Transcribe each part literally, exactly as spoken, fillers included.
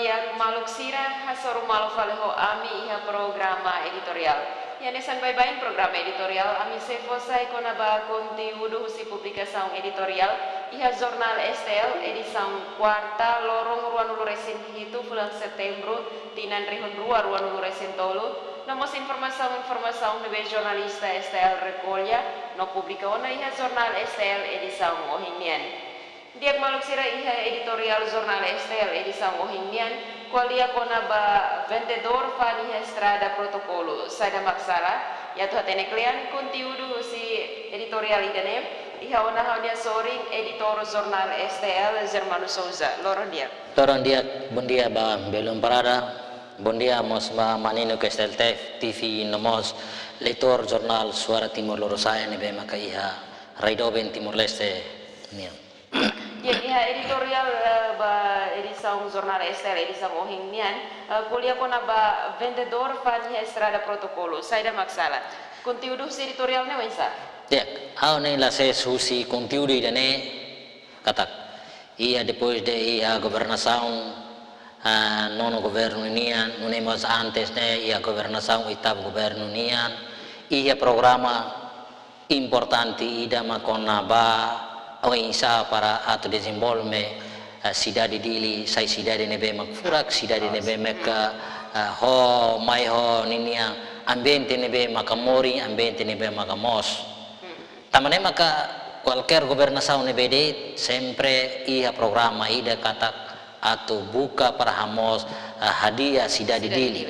Di'ak maluk sira, hasoru malu fali ho ami iha programa editoriál. Iha hanesan baibain programa editoriál, ami sei fó sai kona-ba konteúdu husi publikasaun editoriál iha jornál S T L edisaun kuarta, loron ruanulu resin hitu fulan Setembru, tinan rihun rua ruanulu resin tolu, no mós informasaun-informasaun ne'ebé jornalista S T L rekolla no publika ona iha jornál S T L edisaun ohin nian. Di'ak maluk sira, iha editoriál jornál S T L edisaun ohin nian ko'alia kona-ba vendedór fa'an iha estrada protokolu, saida mak sala? Atu hatene kle'an konteúdu husi editoriál ida-ne'e, iha ona ha'u-nia sorin editór jornál S T L, Germano Souza. Loron di'ak. Loron di'ak, bondia ba belun parada, bondia mós ba maninu ke S T L T V no mós leitór jornál Suara Timor Lorosa'e ne'ebé maka iha rai doben Timor-Leste nian. Di'ak, iha editoriál, eh, ba edisaun jornál S T L edisaun ohin nian, eh, ko'alia kona-ba vendedór fa'an iha estrada protokolu, saida mak sala? Konteúdu husi editoriál ne'e oinsá? Di'ak, ha'u ne'e la ses husi konteúdu ida-ne'e katak iha depois de iha governasaun, ah, nonu governu nian, nune'e mós antes ne'e iha governasaun oitavu governu nian, iha programa importante ida mak kona-ba oinsá para atu dezenvolve, eh, sidade Dili sai sidade ne'ebé mak furak, sidade ne'ebé mak, eh, ho mai ho ninia ambiente ne'ebé maka morin, ambiente ne'ebé maka moos. Tanba ne'e maka kualkér governasaun ne'ebé de'it sempre iha programa ida katak atu buka para hamoos, eh, hadi'a sidade Dili.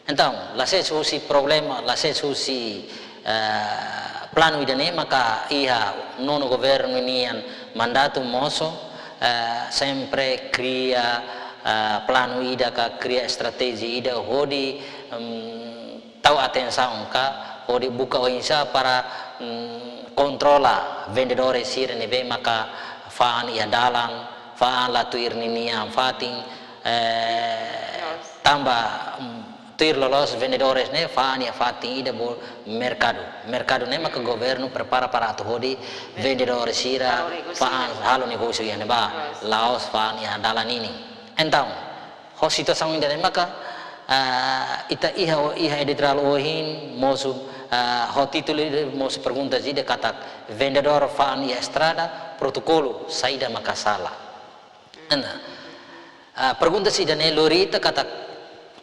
Entaun, la ses husi problema, la ses husi, eh, planu ida-ne'e maka iha nonu governu nian mandatu mosu, eh, sempre kria, eh, planu ida ka kria estratéjia ida hodi, em, tau atensaun ka hodi buka oinsá para, em, kontrola vendedór sira ne'ebé maka fa'an iha dalan, fa'an la tuir ninia fatin, eh, tanba, em, tuir loloos vendedores ne'e fa'an iha fatin ida bolu merkadu. Merkadu ne'e maka governu prepara para atu hodi vendedores sira fa'an halo negósiu iha ne'ebá. La'ós fa'an iha dalan ninin. Entaun, ho situasaun ida-ne'e maka, ah, ita iha, iha editoriál ohin mosu, ah, ho títulu ida mosu pergunta ida katak vendedór fa'an iha estrada protokolu saida maka sala? Entaun, ah, pergunta ida-ne'e lori ita katak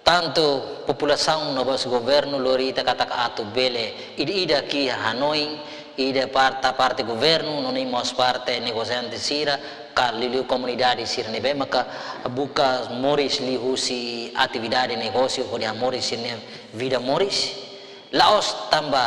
tantu populasaun no mós governu lori ita katak atu bele ida-idak iha hanoin, ida parte, parte governu, nune'e mós parte negosiante sira, ka liuliu komunidade sira ne'ebé maka buka moris liuhusi atividade negósiu hodi hamoris sira-nia vida moris. La'ós tanba,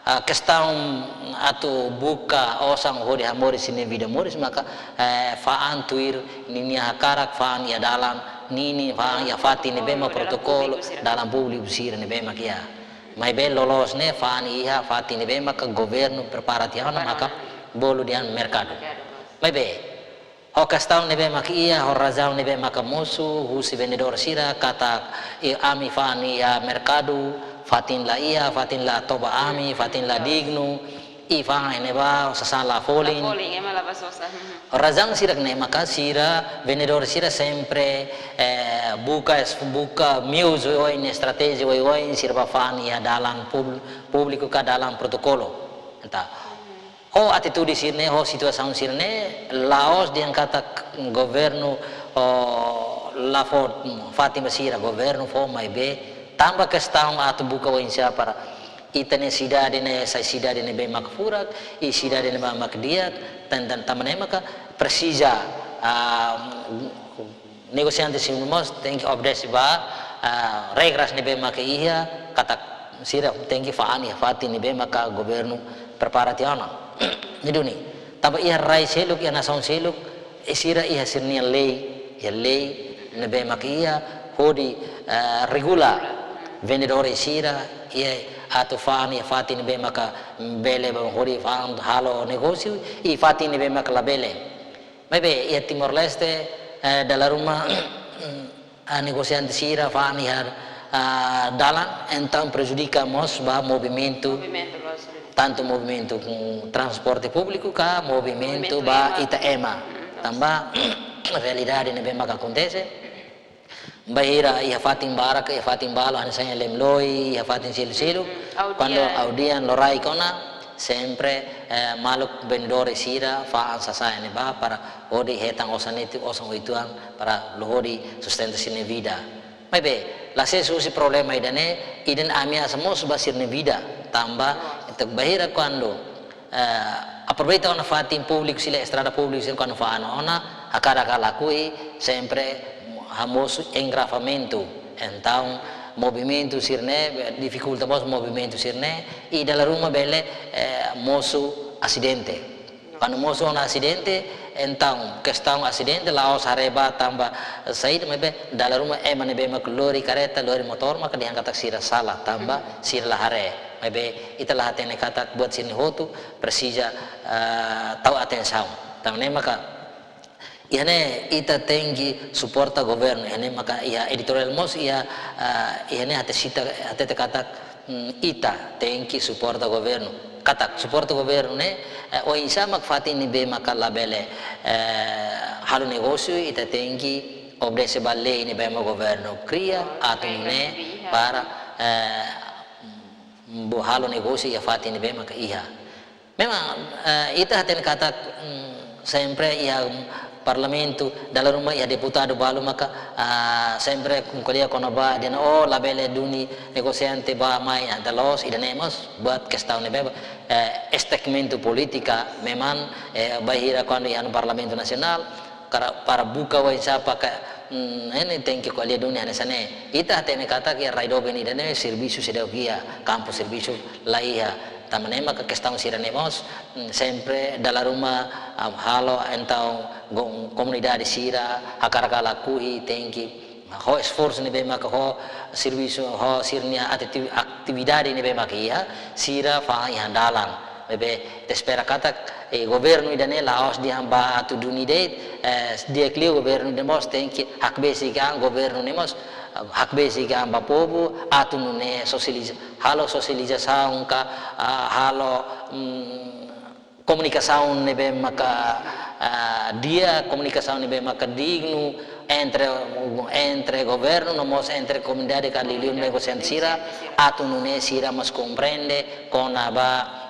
ah, kestaun atu buka osan hodi hamoris sira-nia vida moris maka, eh, fa'an tuir ninia hakarak fa'an iha dalan ninin, fa'an iha fatin ne'ebé mak protokolu, dalan públiku sira ne'ebé mak iha. Maibé loloos ne'e fa'an iha fatin ne'ebé maka governu prepara tiha ona maka bolu dehan merkadu. Maibé ho kestaun ne'ebé maka iha, ho razaun ne'ebé maka mosu husi vendedór sira katak, i, ami fa'an iha merkadu, fatin la iha, fatin la toba ami, fatin la dignu, i fa'an iha ne'ebá sasán la folin. La folin, ema la bá sosa. Razaun sira-ne'e maka sira vendedór sira sempre, eh, buka es-, buka meius oioin, estratéjia oioin sira bá fa'an iha dalan pub-, públiku ka dalan protokolu. Entaun, ho atitude sira-ne'e, ho situasaun sira-ne'e, la'ós dehan katak governu, o, la fó fatin ba sira, governu fó maibé tanba kestaun atu buka oinsá para ita-nia sidade ne'e sai sidade ne'ebé mak furak, i sidade ne'ebé mak di'ak, tan-, tan-, tanba ne'e maka presiza, ah, negosiante sira mós tenke obedese ba, ah, regras ne'ebé maka iha, katak sira tenke fa'an iha fatin ne'ebé maka governu prepara tiha ona. Ne'e duni. Tanba iha rai seluk, iha nasaun seluk, i sira iha sira-nia lei, iha lei ne'ebé maka iha hodi, eh, regula vendedór sira, iha atu fa'an iha fatin ne'ebé maka bele ba hodi fa'an halo negósiu, i fatin ne'ebé maka labele. Maibé iha Timor-Leste, eh, dala ruma, ah, negosiante sira fa'an iha, ah, dalan, entaun prejudika mós ba movimentu, movimentu, lójiku, tantu movimentu, mm, transporte públiku ka movimentu, movimentu ba ema, ita ema. Mm, tanba realidade ne'ebé maka akontese, Bainhira iha fatin barak, iha fatin balu, hanesan iha Lemloi, iha fatin seluk-seluk, kuandu audian loraik ona, sempre, eh, maluk vendedór sira fa'an sasán ne'ebá para hodi hetan osan netik, osan uitoan para hodi sustenta sira-nia vida. Maibé, la sees husi problema ida-ne'e, ida-ne'e ameasa mós ba sira-nia vida, tanba, entaun bainhira kuandu eh, aproveita ona fatin públiku sira, estrada públiku sira, kuandu fa'an ona, hakarak ka lakohi, sempre hamosu engarrafamentu. Entaun, movimentu sira-ne'e, difikulta mós movimentu sira-ne'e, i dala ruma bele, eh, mosu asidente. Kuandu mosu ona asidente, entaun, kestaun asidente, la'ós haree ba tanba saida, maibé, dala ruma ema ne'ebé mak lori kareta, lori motór, maka dehan katak sira sala, tanba, sira la haree. Maibé, ita la hatene katak buat sira-ne'e hotu, presiza, ah, tau atensaun. Tan ne'e maka, iha ne'e ita tenke suporta governu, iha ne'e maka iha editoriál mós iha, ah, iha ne'e hatete sita, hatete katak, mm, ita tenke suporta governu. Katak suporta governu ne'e, eh, oinsá mak fatin ne'ebé maka labele, eh, halo negósiu, ita tenke obedese ba lei ne'ebé mak governu kria, atu nune'e para, eh, bele halo negósiu iha fatin ne'ebé maka iha. Memang, eh, ita hatene katak, mm, sempre iha, mm, parlamentu, dala ruma iha deputadu balu maka, ah, sempre ko'alia kona-ba dehan, oh, labele duni negosiante bá mai, ah, dala loos, ida-ne'e mós buat kestaun ne'ebé, eh, estekmentu polítika, memang, eh, bainhira kuandu iha no Parlamentu Nasionál, kara-, para buka oinsá para, mm, ne'e tenke ko'alia duni hanesan ne'e. Ita hatene katak iha rai doben ida-ne'e servisu seidauk iha, kampu servisu la iha. Tanba ne'e maka kestaun sira-ne'e mós, mm, sempre dala ruma, ah, halo entaun go-, komunidade sira, hakarak ka lakohi, tenke ho esforsu ne'ebé maka ho servisu, ho sira-nia atiti-, atividade ne'ebé maka iha, sira fa'an iha dalan. Maibé, ita espera katak, eh, governu ida-ne'e la'ós dehan bá atu duni de'it, eh, di'ak liu governu ida mós tenke hakbesik an, governu ne'e mós, eh, hakbesik an ba povu, atu nune'e sosializa-, halo sosializasaun ka, ah, halo, mm, komunikasaun ne'ebé maka, ah, di'ak, komunikasaun ne'ebé maka dignu entre, entre governu, no mós entre komunidade ka liuliu negosiante sira, atu nune'e sira mós komprende kona-ba,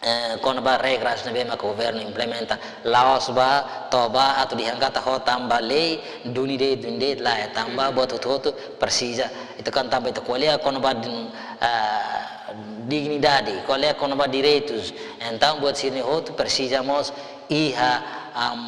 eh, kona-ba regras ne'ebé maka governu implementa. La'ós bá, to'o bá, atu dehan katak ho tanba lei, duni de'it, duni de'it, lae, tanba buat hotu-hotu presiza. Ita kan tanba ita ko'alia kona-ba din-, ah, dignidade, ko'alia kona-ba direitus. Entaun, buat sira-ne'e hotu presiza mós iha, am,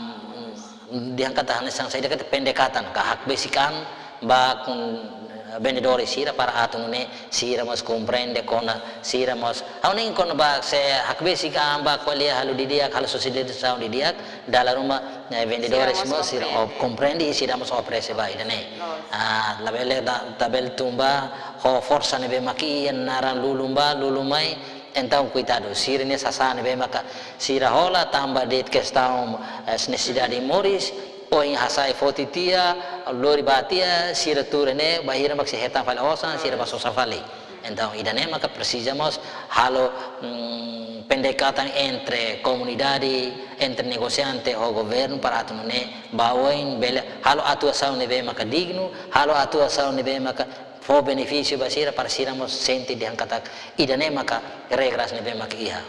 dehan katak hanesan saida katak pendekatan, ka hakbesik an ba, mm, vendedór sira para atu nune'e sira mós komprende kona sira mós. Ha'u hanoin kona-ba se hakbesik an ba ko'alia halo didi'ak, halo sosializasaun didi'ak, dala ruma, eh, vendedores mós sira komprende i sira mós oferese ba ida-ne'e. Ah, labele da, labele tun ba ho forsa ne'ebé maka iha naran lulun ba, lulun mai, entaun koitadu, sira-nia sasán ne'ebé maka sira hola tanba de'it kestaun, eh, nesesidade moris, ohin hasai foti tiha, lori bá tiha, sira tuur ne'e, bainhira mak sira hetan fali osan, sira bá sosa fali. Entaun, ida-ne'e maka presiza mós halo, mm, pendekatan entre komunidade, entre negosiante ho governu para atu nune'e ba oin bele halo atuasaun ne'ebé maka dignu, halo atuasaun ne'ebé maka fó benefísiu ba sira para sira mós sente dehan katak ida-ne'e maka regras ne'ebé maka iha.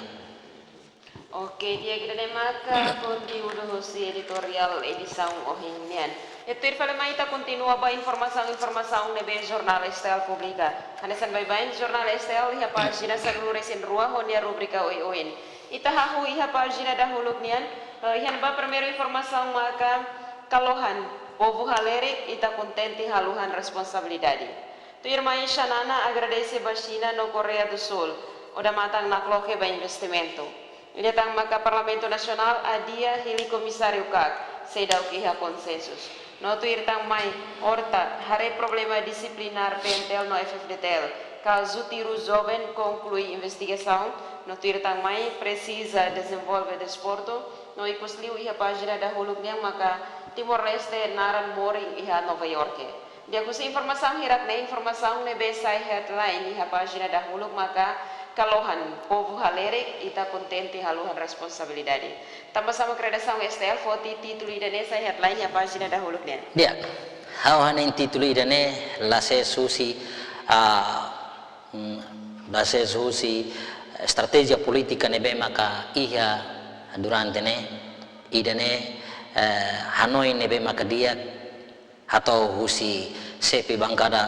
Oke, di'ak, ida-ne'e maka konteúdu husi editoriál edisaun ohin nian. Tuir fali mai ita kontinua ba informasaun-informasaun ne'ebé Jornál S T L publika. Hanesan baibain Jornál S T L iha pájina sanulu-resin-rua ho nia rubrika oioin. Ita hahú iha pájina dahuluk nian, eh, iha ne'ebá primeiru informasaun maka kalohan, povu halerik, ita kontente haluhan responsabilidade. Tuirmai Xanana agradese ba Xina no Koreia do Sul, odamatan nakloke ba investimentu. Ida tan maka Parlamentu Nasionál adia hili Komisáriu kak, seidauk iha konsensus. No tuir tan mai Horta haree problema disiplinár P N T L no F F D T L, kazu tiru joven konklui investigasaun, no tuir tan mai presiza dezenvolve desportu, no ikusliu iha pájina dahuluk nian maka Timor-Leste naran morin iha Nova Iorke. Di'ak, husi informasaun hirak-ne'e, informasaun ne'ebé sai headline iha pájina dahuluk maka kalohan, povu halerik, ita kontente haluhan responsabilidade. Tanba sá mak redasaun S T L foti títulu ida-ne'e sai headline iha pájina dahuluk nian? Di'ak. Ha'u hanoin títulu ida-ne'e la sees husi, ah, mm, la sees husi estratéjia polítika ne'ebé maka iha durante ne'e, ida-ne'e, eh, hanoin ne'ebé maka di'ak hato'o husi xefe bankada,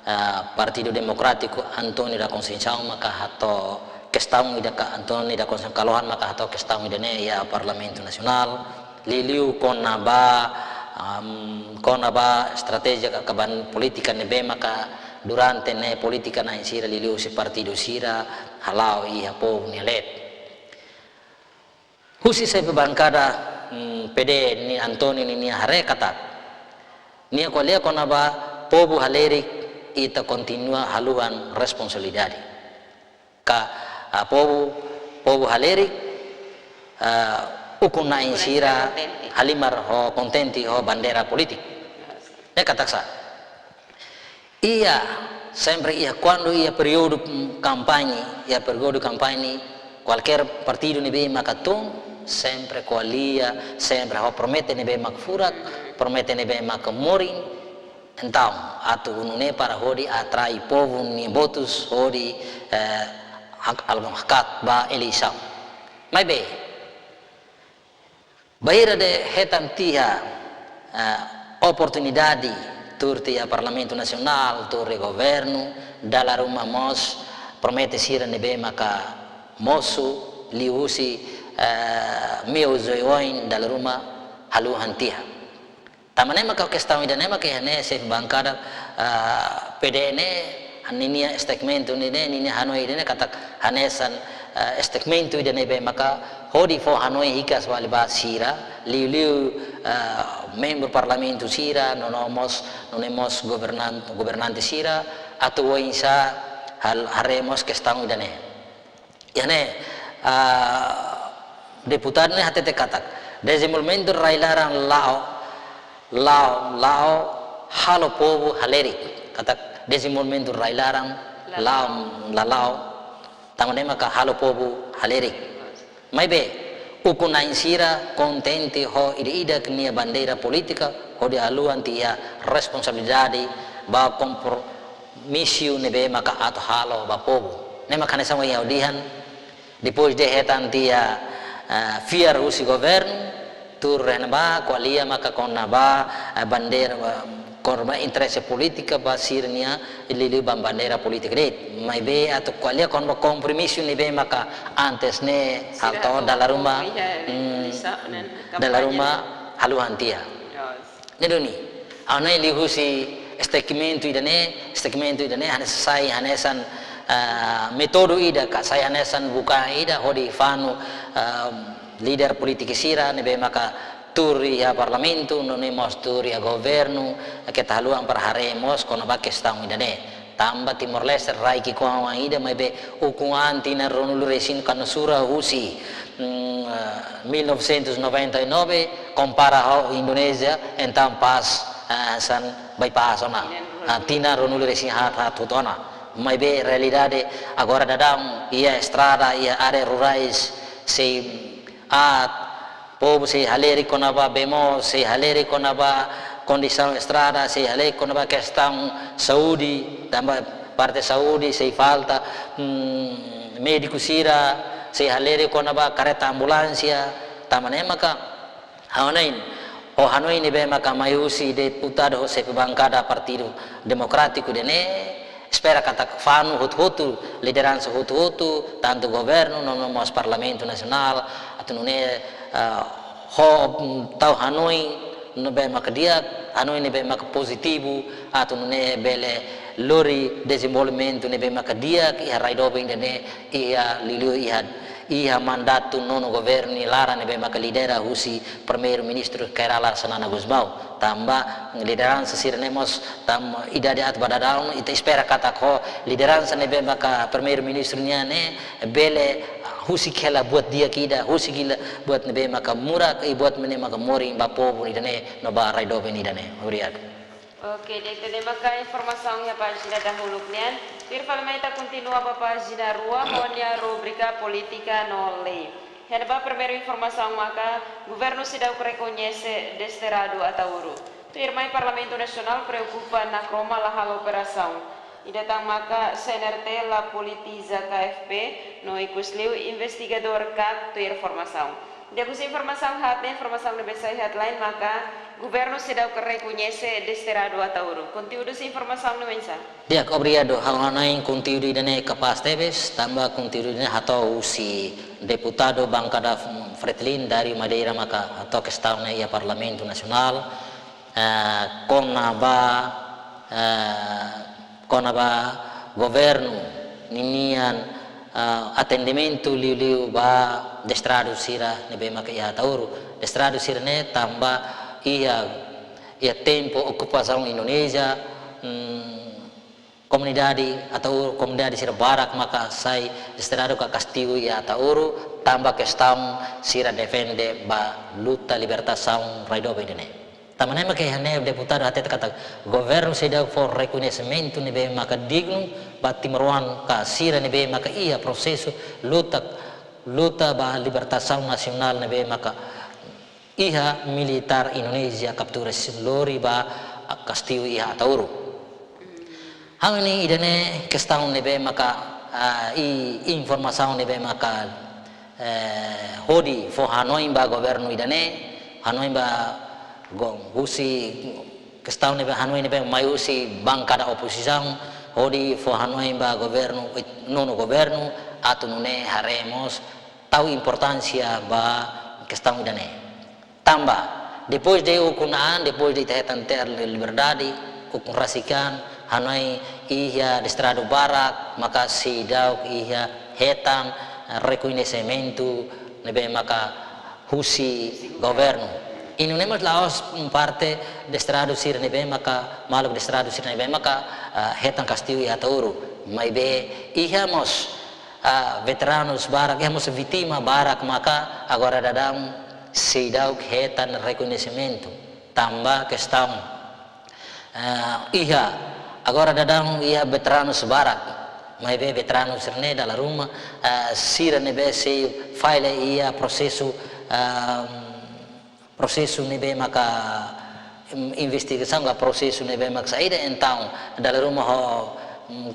ah, Partidu Demokrátiku António da Conceição maka hato'o kestaun ida ka António da Conceição Kalohan maka hato'o kestaun ida-ne'e iha Parlamentu Nasionál. Liuliu kona-ba, am, kona-ba estratéjia ka, ka ban polítika ne'ebé maka durante ne'e polítika na'in sira liuliu husi partidu sira hala'o iha povu nia leet. Husi xefe bankada, mm, P D nian António ninia haree katak, nia ko'alia kona-ba povu halerik ita kontinua haluhan responsabilidade. Ka, ah, povu, povu halerik, ah, ukun-na'in sira halimar ho kontente ho bandeira polítika. Ne'e katak sá? Iha, sempre iha, kuandu iha períodu, mm, kampañe, iha períodu kampañe, kualkér partidu ne'ebé maka tun, sempre ko'alia, sempre ho promete ne'ebé maka furak, promete ne'ebé maka morin. Entaun, atu nune'e para hodi atrai povu nia votus hodi, eh, hak-, algun hakat ba eleisaun. Maibé, bainhira de'it hetan tiha, eh, oportunidade tuur tiha Parlamentu Nasionál, tuur iha governu, dala ruma mós promete sira ne'ebé maka mosu liuhusi, eh, meius oioin dala ruma haluhan tiha. Tanba ne'e maka kestaun ida-ne'e maka iha ne'e xefe bankada, ah, P D ne'e, ninia statement ne'e, ninia hanoin ida-ne'e katak hanesan, ah, statement ida ne'ebé maka hodi fó hanoin hikas fali ba sira, liuliu, ah, membru parlamentu sira, no, no mós, nune'e mós governan-, governante sira, atu oinsá hal-, haree mós kestaun ida-ne'e. Iha ne'e, ah, deputadu ne'e hatete katak, dezenvolvimentu rai-laran la'o, la'o, la'o halo povu halerik. Katak dezenvolvimentu rai-laran la'o, la la'o, tanba ne'e maka halo povu halerik. Maibé, ukun-na'in sira kontente ho ida-idak nia bandeira polítika, hodi haluhan tiha responsabilidade ba kompromisu ne'ebé maka atu halo ba povu. Ne'e maka hanesan ohin ha'u dehan, depois de hetan tiha, ah, fiar husi governu, tuur iha ne'ebá, ko'alia maka kona-ba, ah, bandeira, ah, kona-ba interese polítika ba sira-nia liuliu ba bandeira polítika de'it. Maibé atu ko'alia kona-ba kompromisu ne'ebé maka antes ne'e sira halo atu dala ruma, iha, mm, dala ruma haluhan tiha. Ne'e duni. Ha'u hanoin liuhusi statement ida-ne'e, statement ida-ne'e hanesan sai hanesan, ah, métodu ida ka sai hanesan bukaan ida hodi fanu, ah, líder polítiku sira ne'ebé maka tuur iha parlamentu, nune'e mós tuur iha governu, keta haluha para haree mós kona-ba kestaun ida-ne'e. Tanba Timor-Leste rai ki'ikoan ida, maibé ukun an tinan ruanulu-resin ka no sura husi, mm, eh, mil novecentos e noventa e nove, kompara ho Indonézia, entaun pás, eh, hanesan bai pás ona. Ah, tinan ruanulu-resin haat, haat hotu ona. Maibé realidade agora daudaun iha estrada, iha área rurais, sei aat, povu sei halerik kona-ba bee moos, sei halerik kona-ba kondisaun estrada, sei halerik kona-ba kestaun saúde, tanba parte saúde sei falta, mm, médiku sira, sei halerik kona-ba kareta ambulánsia, tanba ne'e maka ha'u hanoin, ho hanoin ne'ebé maka mai husi deputadu ho xefe bankada Partidu Demokrátiku ida-ne'e, espera katak fanu hotu-hotu, lideransa hotu-hotu, tantu governu, no, no mós Parlamentu Nasionál, atu nune'e, ah, ho, mm, tau hanoin ne'ebé maka di'ak, hanoin ne'ebé maka pozitivu, atu nune'e bele lori dezenvolvimentu ne'ebé maka di'ak iha rai doben ida-ne'e, iha liuliu iha, iha mandatu nonu governu nia laran ne'ebé maka lidera husi Primeiru-Ministru Kay Rala Xanana Gusmão. Tanba lideransa sira-ne'e mós tanba idade atu ba daudaun, ita espera katak ho lideransa ne'ebé maka Primeiru-Ministru nian ne'e bele husik hela buat di'ak ida, husik hela buat ne'ebé maka murak, i buat ne'ebé maka morin ba povu ida-ne'e no ba rai doben ida-ne'e. Obrigadu. Oke, di'ak, ida-ne'e maka informasaun iha pájina dahuluk nian. Tuir fali mai ita kontinua ba pájina rua, ho nia rubrika Polítika no Lei. Iha ne'ebá primeiru informasaun maka, governu seidauk rekoñese desterradu Ataúro. Tuirmai Parlamentu Nasionál preokupa nakroma la halo operasaun. Ida tan maka C N R T la politiza K F P, no ikusliu investigadór KAK tuir formasaun. Di'ak, husi informasaun haat ne'e, informasaun ne'ebé sai headline maka Governu seidauk rekoñese desterradu Ataúro. Konteúdu husi informasaun ne'e oinsá? Di'ak, obrigadu. Ha'u hanoin konteúdu ida-ne'e kapás tebes, tanba konteúdu ida-ne'e hato'o husi deputadu bankada Fretilin Dario Madeira maka hato'o kestaun ne'e iha Parlamentu Nasionál, eh, kona-ba, eh, kona-ba governu ninian, eh, atendimentu liuliu ba desterradu sira ne'ebé maka iha Ataúro. Desterradu sira-ne'e tanba iha, iha tempu okupasaun Indonézia, mm, komunidade Ataúro, komunidade sira barak maka sai desterradu ka kastigu iha Ataúro, tanba kestaun sira defende ba luta libertasaun rai doben ida-ne'e. Tanba ne'e maka iha ne'e deputadu hatete katak governu seidauk fó rekoñesimentu ne'ebé maka dignu ba timoroan ka sira ne'ebé maka iha prosesu luta, luta ba libertasaun nasionál ne'ebé maka iha militár Indonézia kaptura, lori ba kastigu iha Ataúro. Ha'u hanoin ida-ne'e kestaun ne'ebé maka, ah, i informasaun ne'ebé maka, eh, hodi fó hanoin ba governu ida-ne'e, hanoin ba go-, husi kestaun ne'ebé, hanoin ne'ebé mai husi bankada opozisaun, hodi fó hanoin ba governu, eh, nonu governu, atu nune'e haree mós tau importánsia ba kestaun ida-ne'e. Tanba, depois de ukun an, depois de ita hetan ter liberdade, ukun rasik an, hanoin iha desterradu barak, maka seidauk iha hetan, eh, rekoñesimentu ne'ebé maka husi governu. I nune'e mós la'ós parte desterradu sira ne'ebé maka, maluk desterradu sira ne'ebé maka, eh, hetan kastigu iha Ataúro. Maibé iha mós, ah, veteranus barak, iha mós vítima barak maka agora daudaun seidauk hetan rekoñesimentu. Tanba kestaun, ah, iha, agora daudaun iha veteranus barak. Maibé veteranus sira-ne'e dala ruma, ah, sira ne'ebé sei falla iha prosesu, ah, prosesu ne'ebé maka, mm, investigasaun ka prosesu ne'ebé maka saida, entaun dala ruma ho, mm,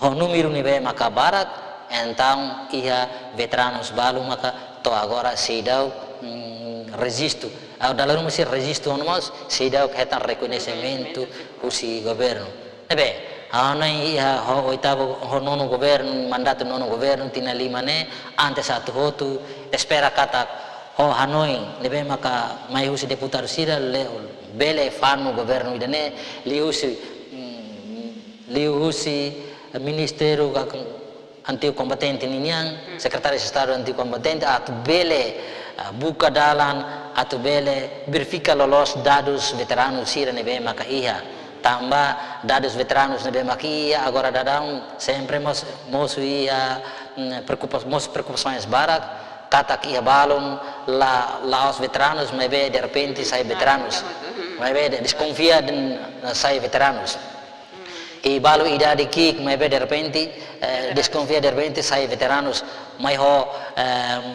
ho númeru ne'ebé maka barak, entaun iha veteranus balu maka to'o agora seidauk, mm, rejistu. Ou dala ruma sei rejistu ona mós, seidauk hetan rekoñesimentu husi governu. Ne'ebé, ha'u hanoin iha ho oitavu, ho nonu governu, mandatu nonu governu, tinan lima ne'e, antes atu hotu, espera katak ho hanoin ne'ebé maka mai husi deputadu sira le-, bele fanu governu ida-ne'e, liuhusi, mm, liuhusi ministériu ka antigu kombatente ninian, Sekretáriu Estadu antigu kombatente, atu bele, ah, buka dalan, atu bele verifika loloos dadus veteranus sira ne'ebé maka iha. Tanba dadus veteranus ne'ebé maka iha, agora daudaun sempre mós, mosu iha, mm, preokupa-, mosu preokupasaun barak, katak iha balun la, la'ós veteranus, maibé derrepente sai veteranus. Maibé de-, deskonfia dehan sai veteranus. I balu idade ki'ik, maibé derrepente, eh, deskonfia derrepente sai veteranus, mai ho, ehm,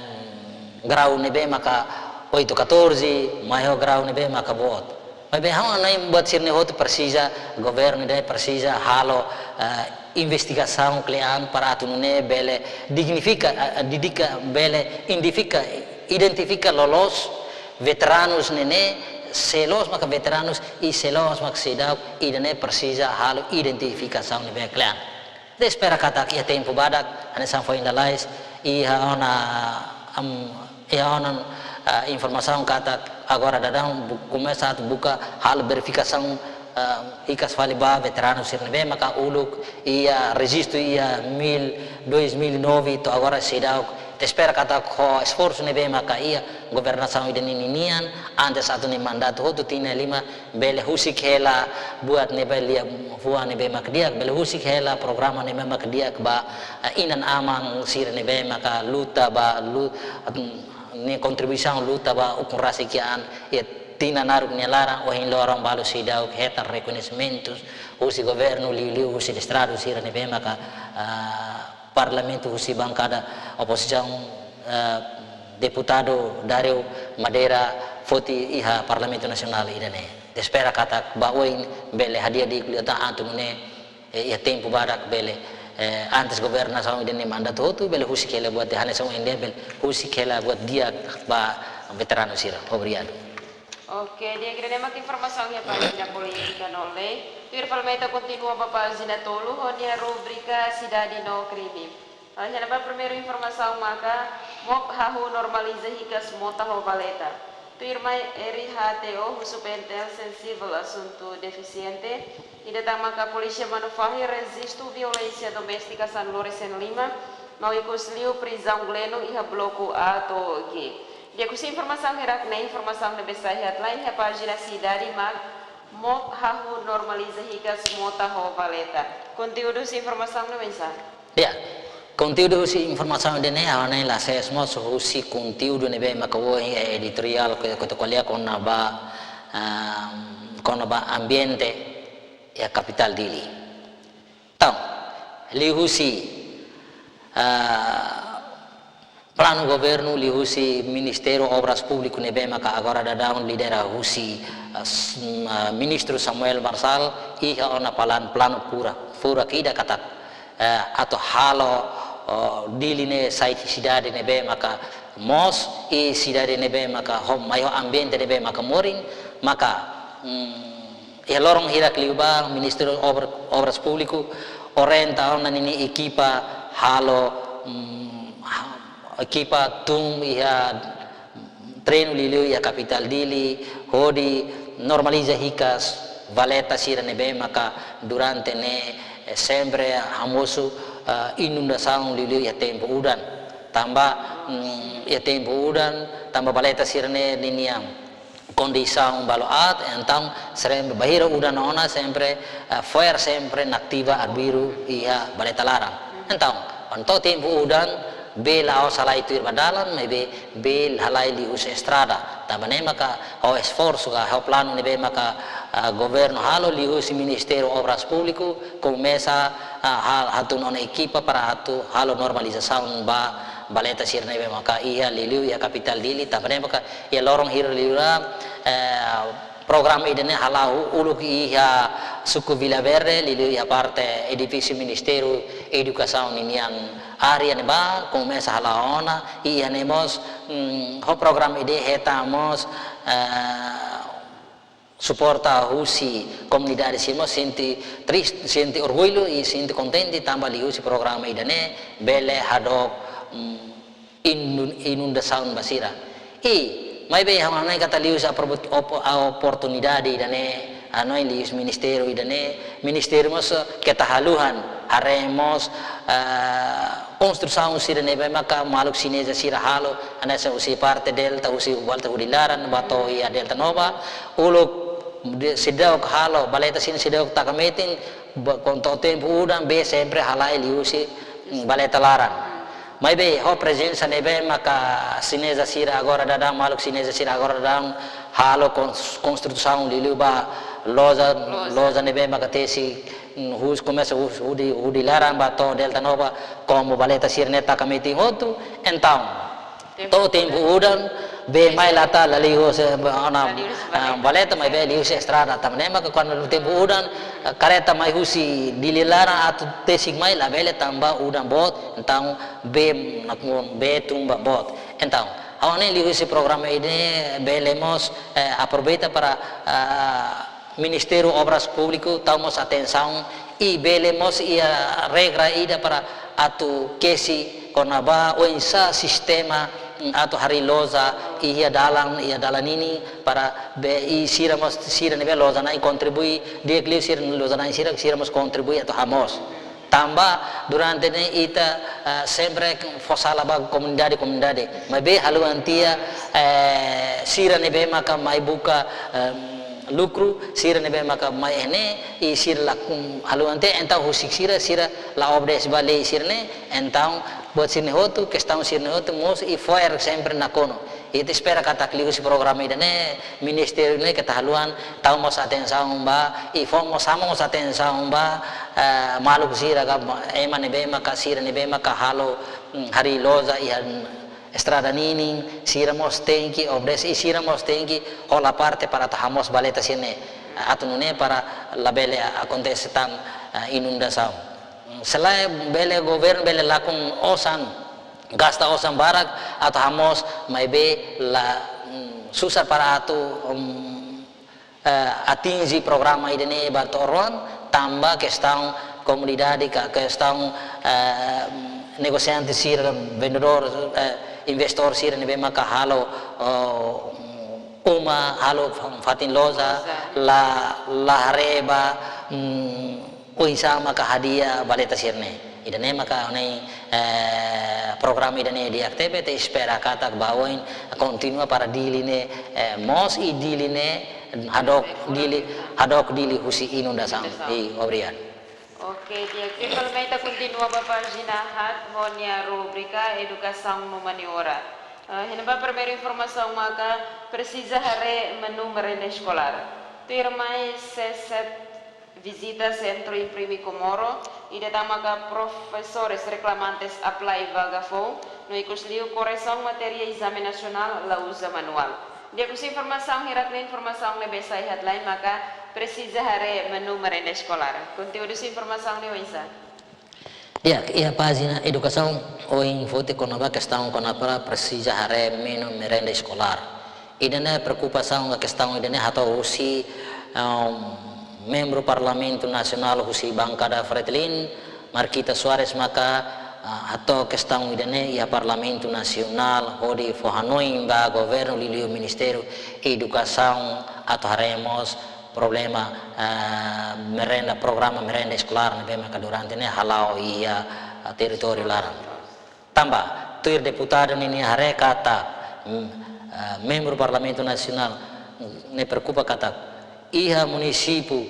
grau ne'ebé maka oito catorze, mai ho grau ne'ebé maka boot. Maibé ha'u hanoin buat sira-ne'e hotu presiza, governu ida presiza halo, eh, investigasaun kle'an para atu nune'e bele dignifika, eh, dedika, bele identifika, identifika loloos veteranus ne'e, ne'e, sé loos maka veteranus i sé loos maka seidauk, ida-ne'e presiza halo identifikasaun ne'ebé kle'an. Ita espera katak iha tempu badak, hanesan foin lalais, iha ona, am, iha ona, ah, informasaun katak agora daudaun bu-, komesa atu buka halo verifikasaun, ah, hikas fali ba veteranus sira ne'ebé maka uluk iha rejistu iha mil, dois mil e nove to'o agora seidauk. Ita espera katak ho esforsu ne'ebé maka iha governasaun ida-ne'e ninian, antes atu nia mandatu hotu tinan lima, bele husik hela buat ne'ebé liafuan ne'ebé mak di'ak, bele husik hela programa ne'ebé mak di'ak ba, eh, inan-aman sira ne'ebé maka luta ba lu-, nia kontribuisaun luta ba ukun rasik an, iha tinan naruk nia laran, ohin loron balu seidauk hetan rekoñesimentus husi governu, liuliu husi desterradu sira ne'ebé maka, ah, Parlamentu husi bankada opozisaun, eh, deputadu Dario Madeira foti iha Parlamentu Nasionál ida-ne'e. Ita espera katak ba oin bele hadi'a di'ak liután atu nune'e, eh, iha tempu badak bele, eh, antes governasaun ida-ne'e mandatu hotu bele husik hela buat hanesan ohin dehan bele husik hela buat di'ak ba veteranu sira. Obrigadu. Oke, di'ak, ida-ne'e mak informasaun iha pájina polítika no lei. Tuir fali mai ita kontinua ba pájina tolu ho nia rubrika Sidade no Krime. Ah, iha ne'ebá primeiru informasaun maka MOP hahú normaliza hikas mota ho valeta. Tuir mai R H T O husu PNTL sensivel asuntu defisiente. Ida tan maka polísia Manufahi rejistu violénsia doméstika sanulu-resin-lima, no ikus liu prizaun glenu iha bloku A to'o G. Di'ak, husi informasaun hirak-ne'e, informasaun ne'ebé sai headline iha pájina Sidade mak MOP hahú normaliza hikas mota ho valeta. Konteúdu husi informasaun ne'e oinsá? Ya, konteúdu husi informasaun ida-ne'e, ha'u hanoin la ses mós husi konteúdu ne'ebé maka ohin iha editoriál ke, ke ita ko'alia kona-ba, ah, kona-ba ambiente iha kapitál Dili. Entaun, liuhusi, ah, planu governu, liuhusi Ministériu Obras Públiku ne'ebé maka agora daudaun lidera husi, ah, s-, ah, Ministru Samuel Marçal, iha ona plan-, planu furak, furak ida katak, eh, atu halo, oh, Dili ne'e sai sidade ne'ebé maka moos, i sidade ne'ebé maka ho, mai ho ambiente ne'ebé maka morin, maka, mm, iha loron hirak liubá, Ministériu Obra, Obras Públiku orienta ona ninia ekipa halo, mm, ha-, ekipa tun iha treinu liuliu iha kapitál Dili, hodi normaliza hikas valeta sira ne'ebé maka durante ne'e, eh, sempre hamosu, eh, inundasaun liuliu iha tempu udan. Tanba, mm, iha tempu udan, tanba valeta sira-ne'e ninia kondisaun balu aat, entaun sempre bainhira udan ona sempre, eh, fo'er sempre nativa arbiru iha valeta laran. Entaun, kuandu to'o tempu udan, bee la'ós halai tuir ba dalan, maibé bee halai liuhusi estrada. Tanba ne'e maka ho esforsu ka ho planu ne'ebé maka, ah, governu halo liuhusi Ministériu Obras Públiku komesa, ah, ha-, hatún ona ekipa para atu halo normalizasaun ba valeta sira ne'ebé maka iha liuliu iha kapitál Dili, tanba ne'e maka iha loron hirak liubá, eh, programa ida-ne'e hala'o uluk iha suku Vila Verde, liuliu iha parte edifísiu Ministériu Edukasaun ninian área ne'ebá, komesa hala'o ona, i iha ne'e mós, mm, ho programa ida hetan mós, eh, suporta husi komunidade sira mós sente tris-, sente orgullu i sente kontente tanba liuhusi programa ida-ne'e bele hadook, mm, inun-, inundasaun ba sira. I, maibé ha'u hanoin katak liuhusi apro-, op-, a oportunidade ida-ne'e, hanoin liuhusi ministériu ida-ne'e, ministériu mós keta haluha, haree mós, ah, konstrusaun sira ne'ebé maka maluk Xineza sira halo, hanesan husi parte Delta, husi Walter Hudi Laran, ba to'o iha Delta Nova, uluk de-, seidauk halo, valeta sira seidauk taka metin, ba, kuandu to'o tempu udan, bee sempre halai liuhusi, mm, valeta laran. Maibé, ho prezensa ne'ebé maka Xineza sira agora daudaun, maluk Xineza sira agora daudaun, halo kons-, konstrusaun liuliu ba loja, loja, loja ne'ebé maka tesi, mm, husi, komesa husi Hudi, Hudi Laran ba to'o Delta Nova, komu valeta sira-ne'e taka metin hotu, entaun, to'o tempu udan, bee mai la tala liuhusi, ona, ah, valeta, maibé liuhusi estrada. Tanba ne'e maka kuandu tempu udan, ah, kareta mai husi Dili laran atu tesik mai labele tanba udan boot, entaun bee nakon bee tun ba boot. Entaun, ha'u hanoin liuhusi programa ida-ne'e bele mós, eh, aproveita para, ah, Ministériu Obras Públiku tau mós atensaun i bele mós iha regra ida para atu kesi kona-ba oinsá sistema, mm, atu harii loja iha dalan, iha dalan ninin para bee i sira mós sira ne'ebé loja na'in kontribui, di'ak liu sira loja na'in sira, sira mós kontribui atu hamoos. Tanba durante ne'e ita, eh, sempre fó sala ba komunidade, komunidade. Maibé haluha tiha, eh, sira ne'ebé maka mai buka, eh, lukru, sira ne'ebé maka mai iha ne'e, i sira la kum-, haluha tiha, entaun husik sira, sira la obedese ba lei sira-ne'e, entaun buat sira-ne'e hotu, kestaun sira-ne'e hotu, mós i fo'er sempre nakonu. Ita espera katak liuhusi programa ida-ne'e, ministériu ne'e keta haluha, tau mós atensaun ba, i fó mós, hamo mós atensaun ba, eh, maluk sira ka, ema ne'ebé maka sira ne'ebé maka halo, mm, harii loja iha, estrada ninin, sira mós tenke obedese, i sira mós tenke hola parte para atu hamoos valeta sira-ne'e, atu nune'e para labele akontese tan, eh, inundasaun. Se lae bele governu bele lakon osan, gasta osan barak atu hamoos, maibé la, mm, susar para atu, mm, eh, atinje programa ida-ne'e ba to'o oin, tanba kestaun komunidade ka kestaun, eh, negosiante sira, vendedór, eh, investór sira ne'ebé maka halo, oh, uma, halo fatin loja, la, la haree ba, mm, oinsá maka hadi'a valeta sira-ne'e. Ida-ne'e maka ne'e, eh, programa ida-ne'e di'ak tebes, ita espera katak ba oin kontinua para Dili ne'e, eh, moos i Dili ne'e hadook Dili, hadook Dili husi inundasaun. Inundasaun. I obrigadu. Oke, di'ak. Tuir fali mai ita kontinua ba pájina haat ho nia rubrika Edukasaun no Humaniora. Eh, iha ne'ebá primeiru informasaun maka presiza haree menu merenda eskolár. Tuirmai SESET vizita Sentru Imprime Comoro, ida tan maka profesores reklamantes apply vaga foun, no ikusliu korresaun matéria ezame nasionál la uza manuál. Di'ak, husi informasaun hirak-ne'e, informasaun ne'ebé sai headline maka presiza haree menu merenda eskolár. Konteúdu husi informasaun ne'e oinsá? Di'ak, iha pájina edukasaun ohin foti kona-ba kestaun kona-ba presiza haree menu merenda eskolár. Ida-ne'e preokupasaun ka kestaun ida-ne'e hato'o husi, um, membru Parlamentu Nasionál husi bankada Fretilin, Marquita Soares maka, ah, hato'o kestaun ida-ne'e iha Parlamentu Nasionál hodi fó hanoin ba governu liuliu Ministériu Edukasaun atu haree mós problema, ah, merenda, programa merenda eskolár ne'ebé maka durante ne'e hala'o iha, ah, territóriu laran. Tanba tuir deputadu ninia haree katak, mm, ah, membru Parlamentu Nasionál, mm, ne'e preokupa katak iha munisípiu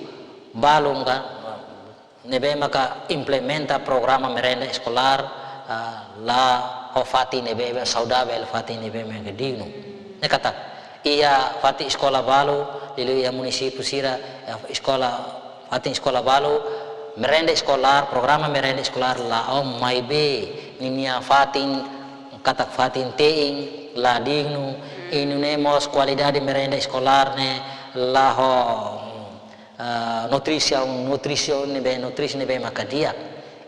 balun ka, ne'ebé maka implementa programa merenda eskolár, ah, la ho fatin ne'ebé saudavel, fatin ne'ebé maka dignu. Ne'e katak iha fatin eskola balu, liuliu iha munisípiu sira, eh, eskola, fatin eskola balu, merenda eskolár, programa merenda eskolár la'o, maibé ninia fatin, katak fatin te'in, la dignu, i nune'e mós kualidade merenda eskolár ne'e la ho, ah, nutrisaun, nutrisaun ne'ebé, nutrisaun ne'ebé maka di'ak.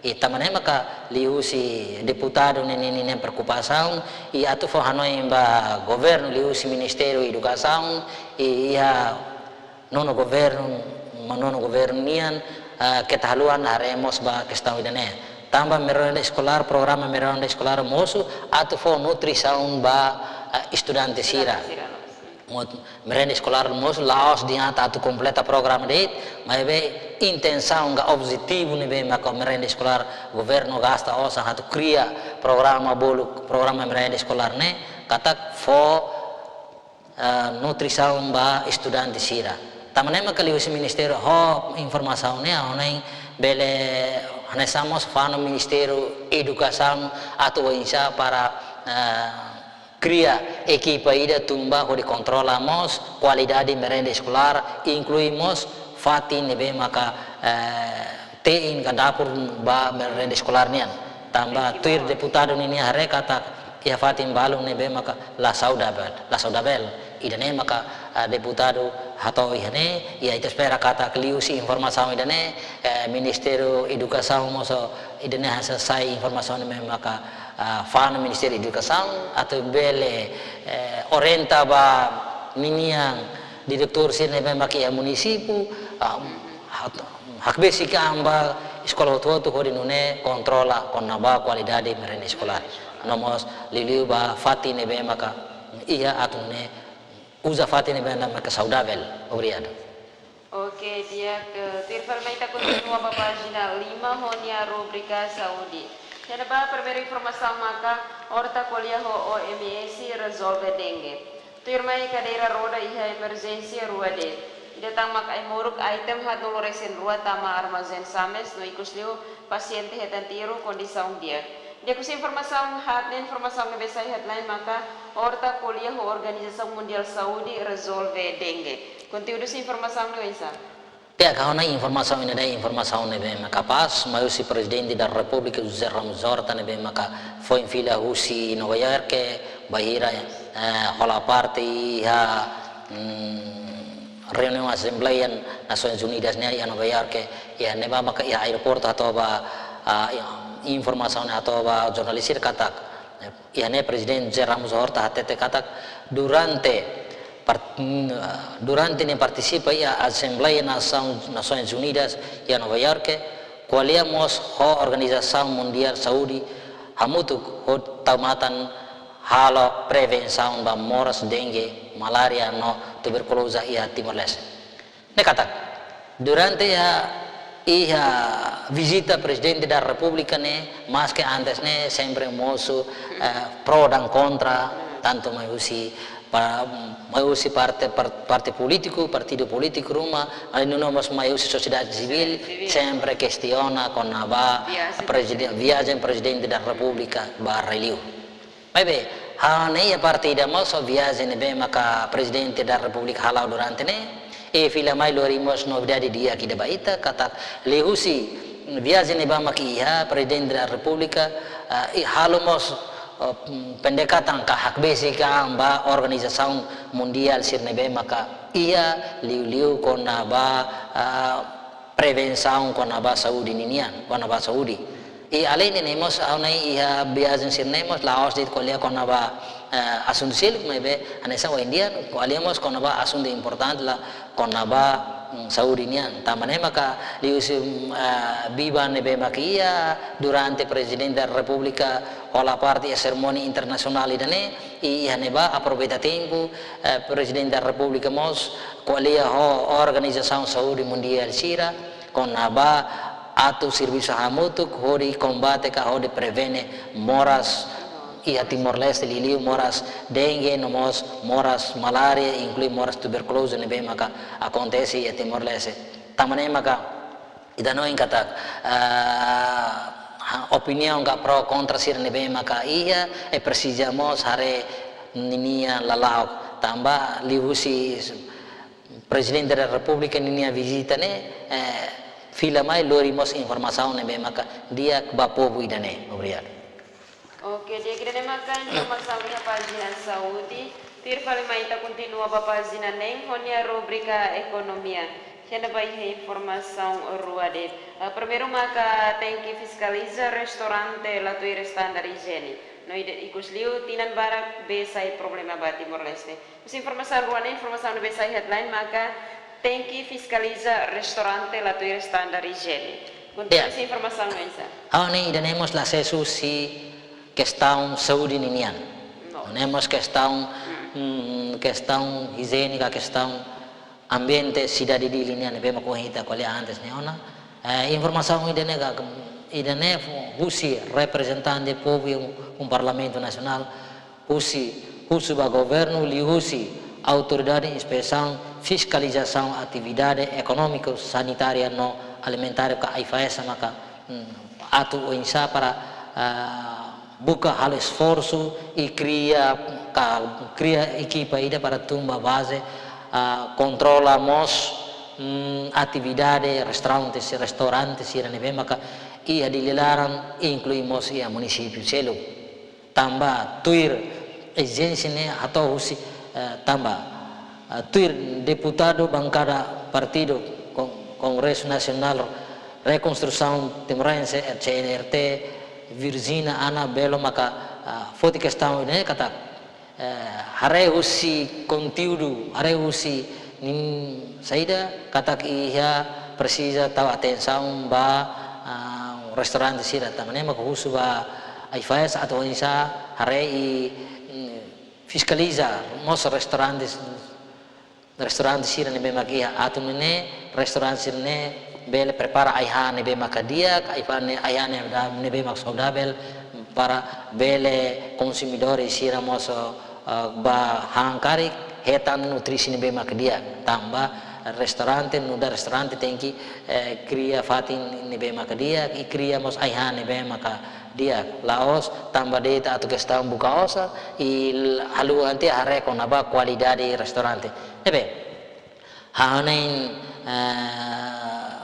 I tanba ne'e maka liuhusi deputadu ne'e, ne'e, ne'e preokupasaun, i atu fó hanoin ba governu liuhusi Ministériu Edukasaun, i iha nono governu, ma nono governu nian, ah, keta haluha haree mós ba kestaun ida-ne'e. Tanba merenda eskolár, programa merenda eskolár mosu atu fó nutrisaun ba, ah, estudante sira. Estudante sira, no. Mós merenda eskolár mós la'ós dehan atu kompleta programa de'it, maibé intensaun ka objetivu ne'ebé maka merenda eskolár, governu gasta osan atu kria programa bolu, programa merenda eskolár ne'e, katak fó, eh, nutrisaun ba estudante sira. Tanba ne'e maka liuhusi ministériu ho informasaun ne'e, ha'u hanoin bele hanesan mós fó no Ministériu Edukasaun atu oinsá para, eh, kria ekipa ida tun ba hodi kontrola mós kualidade merenda eskolár, inklui mós fatin ne'ebé maka, eh, te'in ka dapur ba merenda eskolár nian. Tanba tuir deputadu ninia haree katak iha fatin balun ne'ebé maka la saudavel, la saudavel. Ida-ne'e maka, eh, deputadu hato'o iha ne'e, i ita espera katak liuhusi informasaun ida-ne'e, eh, Ministériu Edukasaun mós ida-ne'e hanesan sai informasaun ne'ebé maka, ah, fó no Ministériu Edukasaun atu bele, eh, orienta ba ninia diretór sira ne'ebé maka iha munisípiu, ah, hat-, hakbesik an ba eskola hotu-hotu hodi nune'e kontrola kona-ba kualidade merenda eskolár. No mós liuliu ba fatin ne'ebé maka iha atu nune'e uza fatin ne'ebé maka saudavel. Obrigadu. Oke, di'ak, eh, tuir fali mai ita kontinua ba pájina lima ho nia rubrika saúde. Iha ne'ebá primeiru informasaun maka ORTA ko'alia ho O M S rezolve dengue. Tuirmai kadeira roda iha emerjénsia rua de'it. Ida tan mak ai-moruk item haatnulu resin rua tama armazén Sames no ikusliu pasiente hetan tiru kondisaun di'ak. Di'ak, husi informasaun haat ne'e, informasaun ne'ebé sai headline maka ORTA ko'alia ho Organizasaun Mundiál Saúde rezolve dengue. Konteúdu husi informasaun ne'e oinsá? Di'ak, ha'u hanoin informasaun ida-ne'e informasaun ne'ebé maka pas, mai husi Prezidente da Repúblika José Ramos Horta ne'ebé maka foin fila husi Nova York, bainhira, eh, hola parte iha, mm, reuniaun Asembleia Nasoins Unidas nian iha Nova York, iha ne'ebá maka iha aeroportu hato'o ba, ah, informasaun hato'o ba jornalista katak, iha ne'e Prezidente José Ramos Horta hatete katak durante part-, mm, durante nia partisipa iha Asembleia Nasaun, Nasoins Unidas iha Nova York, ko'alia mós ho Organizasaun Mundiál Saúde hamutuk hodi tau matan halo prevensaun ba moras dengue, malária no tuberkuloza iha Timor-Leste. Ne'e katak, durante iha, iha vizita Prezidente da Repúblika ne'e, maske antes ne'e sempre mosu, eh, pro dan kontra, tantu mai husi pa-, mai husi parte, par-, parte polítiku, partidu polítiku ruma, alin nuno mós mai husi sosiedade sivíl, sempre kestiona kona-ba viajen Prezide-, viajen Prezidente da Repúblika ba rai-li'ur. Maibé, ha'u hanoin iha parte ida mós ho viajen ne'ebé maka Prezidente da Repúblika hala'o durante ne'e, i fila mai lori mós novidade di'ak ida ba ita, katak liuhusi viajen ne'ebá maka iha Prezidente da Repúblika, ah, i halo mós, ah, pendekatan ka hakbesik an ba organizasaun mundiál sira ne'ebé maka iha liuliu kona-ba, ah, prevensaun kona-ba saúde ninian, kona-ba saúde. I alende ne'e mós ha'u hanoin iha viajen sira-ne'e mós la'ós de'it ko'alia kona-ba, eh, asuntu seluk, maibé hanesan ohin dia ko'alia mós kona-ba asuntu importante la kona-ba, mm, saúde nian. Tanba ne'e maka liuhusi, mm, eh, biban ne'ebé maka iha durante Prezidente da Repúblika hola parte iha serimónia internasionál ida-ne'e, i iha ne'ebá aproveita tempu, eh, Prezidente da Repúblika mós ko'alia ho Organizasaun Saúde Mundiál sira, kona-ba atu servisu hamutuk hodi kombate ka hodi prevene moras iha Timor-Leste, liuliu moras dengue no mós moras malária, inklui moras tuberkuloza ne'ebé maka akontese iha Timor-Leste. Tanba ne'e maka ita hanoin katak, ah, ha-, opiniaun ka pro kontra sira ne'ebé maka iha, i presiza mós haree ninia lala'ok. Tanba liuhusi Prezidente da Repúblika ninia vizita ne'e, eh, fila mai lori mós informasaun ne'ebé maka di'ak ba povu ida-ne'e. Obrigadu. Oke, di'ak, ida-ne'e maka informasaun iha pájina saúde. Tuir fali mai ita kontinua ba pájina neen ho nia rubrika ekonomia. Iha ne'ebá iha informasaun rua de'it. Eh, primeiru maka tenke fiskaliza restaurante la tuir standar ijiene. No ida ikus liu tinan barak bee sai problema ba Timor-Leste. Husi informasaun rua ne'e, informasaun ne'ebé sai headline maka tenke fiskaliza restaurante la tuir standar ijiene. Kontinua. Ya. Husi informasaun ne'e, Isa. Ha'u hanoin ida-ne'e mós la sees husi kestaun saúde ninian. No. Ne'e mós kestaun, hmm, mm, kestaun ijiénika, kestaun ambiente sidade Dili nian, ne'ebé mak ohin ita ko'alia antes ne'e ona. Eh, informasaun ida-ne'e ka, ida-ne'e husi reprezentante povu iha um, um Parlamentu Nasionál, husi, husu ba governu liuhusi Autoridade Inspesaun Fiskalizasaun Atividade Ekonómiku, Sanitária no Alimentária ka AIFAESA maka, mm, atu oinsá para, ah, buka halo esforsu i kria ka, kria ekipa ida para tun ba baze, ah, kontrola mós, mm, atividade restaurante, restaurante sira ne'ebé maka iha Dili laran, inklui mós iha munisípiu seluk. Tanba tuir ezijénsia ne'e hato'o husi, eh, tanba, eh, tuir deputadu bankada Partidu Kon-, Kongresu Nasionál Rekonstrusaun Timorense, C N R T, Virgina Ana Belo maka, eh, foti kestaun ne'e katak, eh, haree husi konteúdu, haree husi nin saida katak iha presiza tau atensaun ba, ah, restaurante sira. Tanba ne'e maka husu ba AIFAESA atu oinsá haree i, mm, fiskaliza mós restaurante, restaurante sira ne'ebé mak iha atu nune'e restaurante sira-ne'e bele prepara ai-han ne'ebé maka di'ak, ai-han ne'e, ai-han ne'e da-, ne'ebé mak saudavel para bele konsumidór sira mós, eh, ba han karik hetan nutrisi ne'ebé mak di'ak. Tanba restaurante, nu'udar restaurante tenke, eh, kria fatin ne'ebé mak di'ak, i kria mós ai-han ne'ebé mak di'ak. La'ós tanba de'it atu kestaun buka osan, i l-, haluha ante haree kona-ba kualidade restaurante. Ne'ebé, ha'u hanoin eh,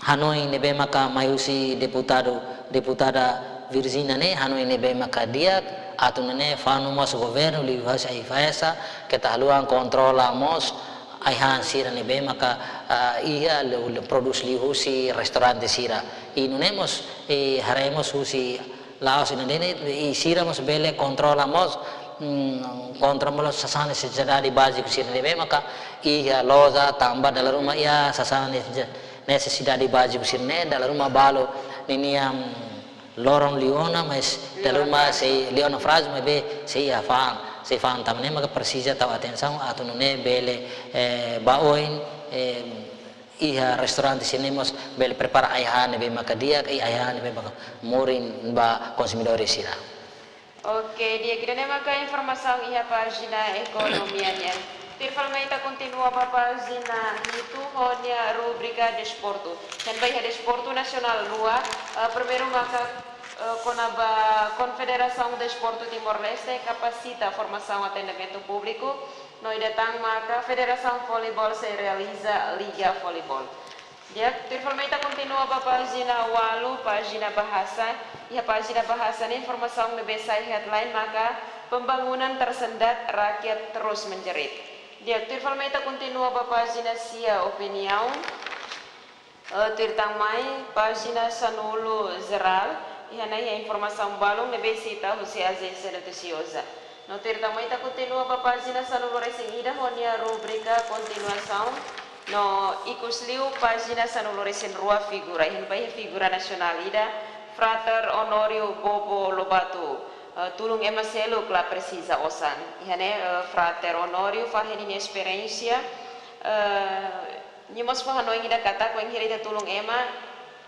hanoin ne'ebé maka mai husi deputadu, deputada Virginia ne'e, hanoin ne'ebé maka di'ak, atu nune'e fanu mós governu liuhusi AIFAESA, keta haluha kontrola mós ai-han sira ne'ebé maka, ah, iha liu, liu, prodús liuhusi restaurante sira. I nune'e mós, eh, haree mós husi la'ós ida-ne'e, i sira mós bele kontrola mós, mm, kontrola mós sasán nesesidade báziku sira ne'ebé maka iha loja tanba dala ruma iha sasán nese-, nesesidade báziku sira-ne'e, dala ruma balu ninia, mm, loron liu ona, mas dala ruma sei liu ona frazu, maibé sei iha fa'an, sei fa'an tanba ne'e maka presiza tau atensaun atu nune'e bele, eh, ba oin, eh, iha restaurante sira-ne'e mós bele prepara ai-han ne'ebé maka di'ak, i ai-han ne'ebé maka morin ba konsumidór sira. Oke, di'ak, ida-ne'e maka informasaun iha pájina ekonomia nian. Tuir fali mai ita kontinua ba pájina hitu ho nia rubrika desportu. Iha ne'ebá iha desportu nasionál rua, eh, primeiru maka, eh, kona-ba Konfederasaun Desportu Timor-Leste kapasita formasaun atendimentu públiku, no ida tan maka Federasaun Voleibol sei realiza Liga Voleibol. Di'ak, tuir fali mai ita kontinua ba pájina ualu, pájina bahasa. Iha pájina bahasa ne'e informasaun ne'ebé sai headline maka pembangunan tersendat, rakyat terus menjerit. Di'ak, tuir fali mai ita kontinua ba pájina sia, opiniaun. Eh, tuir tan mai pájina sanulu jerál, iha ne'e iha informasaun balun ne'ebé sita husi ajénsia notisioza. No tuir tan mai ita kontinua ba pájina sanulu resin ida ho nia rubrika kontinuasaun. No ikus liu pájina sanulu resin rua figura, iha ne'ebá iha figura nasionál ida, Frater Honório Bobo Lobato, eh, tulun ema seluk la presiza osan. Iha ne'e, eh, Frater Honório fahe ninia esperiénsia, eh, nia mós fó hanoin ida katak wainhira ita tulun ema,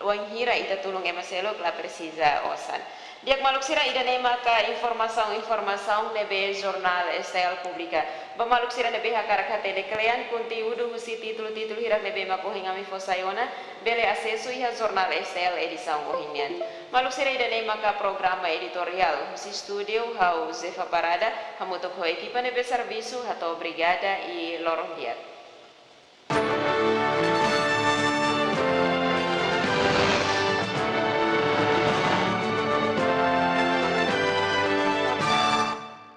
wainhira ita tulun ema seluk la presiza osan. Di'ak maluk sira, ida-ne'e maka informasaun-informasaun ne'ebé jornál S T L publika. Ba maluk sira ne'ebé hakarak hatene kle'an konteúdu husi títulu-títulu hirak ne'ebé mak ohin ami fó sai ona, bele asesu iha jornál S T L edisaun ohin nian. Maluk sira, ida-ne'e maka programa editoriál, husi estúdiu ha'u Zefa Parada, hamutuk ho ekipa ne'ebé servisu, hato'o obrigada i loron di'ak.